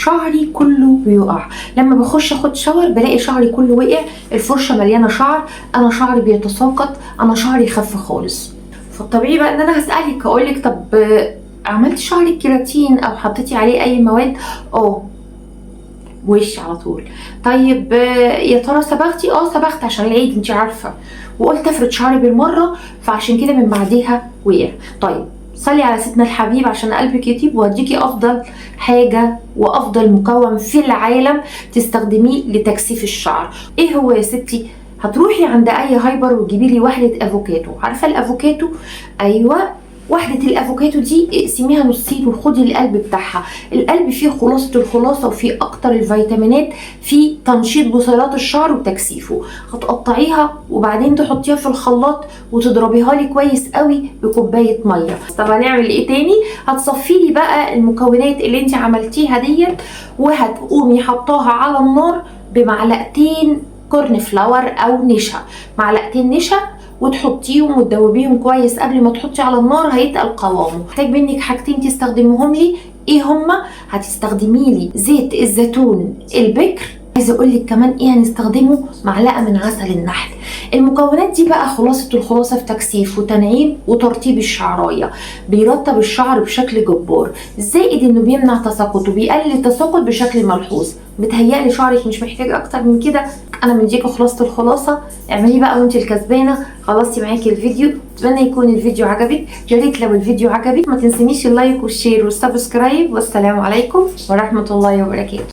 شعري كله بيقع، لما بخش اخد shower بلاقي شعري كله وقع، الفرشة مليانة شعر، انا شعري بيتساقط، انا شعري خف خالص. فالطبيعي بقى ان انا هسألك اقولك طب عملتي شعرك كيراتين او حطيتي عليه اي مواد؟ اه وش على طول. طيب يا ترى صبغتي؟ اه صبغت عشان العيد انت عارفه، وقلت افرد شعري بالمرة، فعشان كده من بعديها وقع. طيب صلي على سيدنا الحبيب عشان قلبك يطيب، واديكي افضل حاجة وافضل مكون في العالم تستخدميه لتكثيف الشعر. ايه هو يا ستي؟ هتروحي عند اي hyper وتجيبي لي وحده افوكاتو. عارفه الافوكاتو؟ ايوه، وحدة الافوكاتو دي اقسميها نصين وخدي القلب بتاعها. القلب فيه خلاصة الخلاصة وفيه اكتر الفيتامينات في تنشيط بصيلات الشعر وتكثيفه. هتقطعيها وبعدين تحطيها في الخلاط وتضربيها لي كويس قوي بكوباية مية. طب هنعمل ايه تاني؟ هتصفي لي بقى المكونات اللي انت عملتيها ديت، وهتقومي حطاها على النار بمعلقتين corn flour او نشا، معلقتين نشا، وتحطيهم وتدوبيهم كويس قبل ما تحطي على النار، هيتقل قوامه. محتاج منك حاجتين تستخدميهم لي، ايه هما؟ هتستخدمي لي زيت الزيتون البكر، عايزه اقول لك كمان ايه هنستخدمه، معلقه من عسل النحل. المكونات دي بقى خلاصه الخلاصة في تكثيف وتنعيم وترطيب الشعرايه، بيرطب الشعر بشكل جبار، زائد انه بيمنع تساقط وبيقلل التساقط بشكل ملحوظ. بتهيألي شعرك مش محتاج اكتر من كده. انا مديكي خلاصه الخلاصة، اعملي بقى وانت الكسبانه. خلصتي معاكي الفيديو، اتمنى يكون الفيديو عجبك. يا ريت لو الفيديو عجبك ما تنسينيش ال like وال share وال subscribe، والسلام عليكم ورحمة الله وبركاته.